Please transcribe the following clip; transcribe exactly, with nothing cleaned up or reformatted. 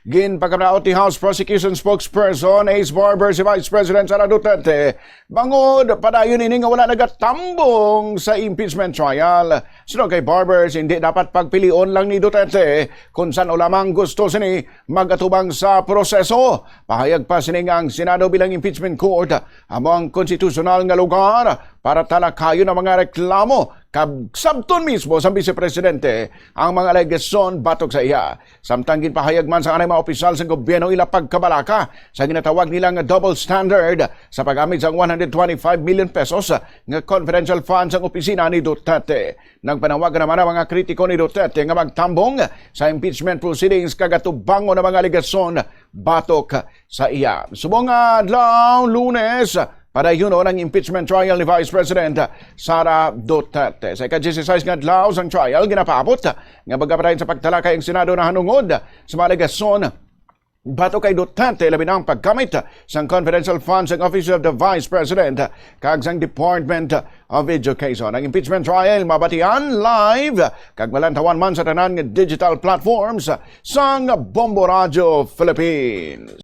Ginpakaraot ni House Prosecution Spokesperson Ace Barber si Vice President Sara Duterte bangod padayon ini nga wala nagatambong sa impeachment trial. Suno kay Barber, hindi dapat pagpilion lang ni Duterte kung san-o lamang gusto sini magatubang sa proseso. Pahayag pa sini nga ang Senado bilang impeachment court amo ang konstitusyonal nga lugar para talakayon ang mga reklamo kag sabton mismo sa Vice Presidente ang mga alegasyon batok sa iya. Samtang ginpahayag man sa anay mga opisyal sa gobyerno ila pagkabalaka sa ginatawag nila nga double standard sa paggamit sang one hundred twenty-five million pesos nga confidential fund sang opisina ni Duterte. Nagpanawagan naman ang mga kritiko ni Duterte nga magtambong sa impeachment proceedings kag atubangon ang mga alegasyon batok sa iya. Subong nga adlaw, Lunes, padayonon ang impeachment trial ni Vice President Sara Duterte. Sa ika-dieciséis nga adlaw sang trial, ginapaabot nga magapadayon sa pagtalakay ang Senado nahanungod sa mga alegasyon batok kay Duterte, labi na ang paggamit sang confidential funds sang Office of the Vice President kag sang Department of Education. Ang impeachment trial mabatian live kag malantawan man sa tanan nga digital platforms sang Bombo Radyo Philippines.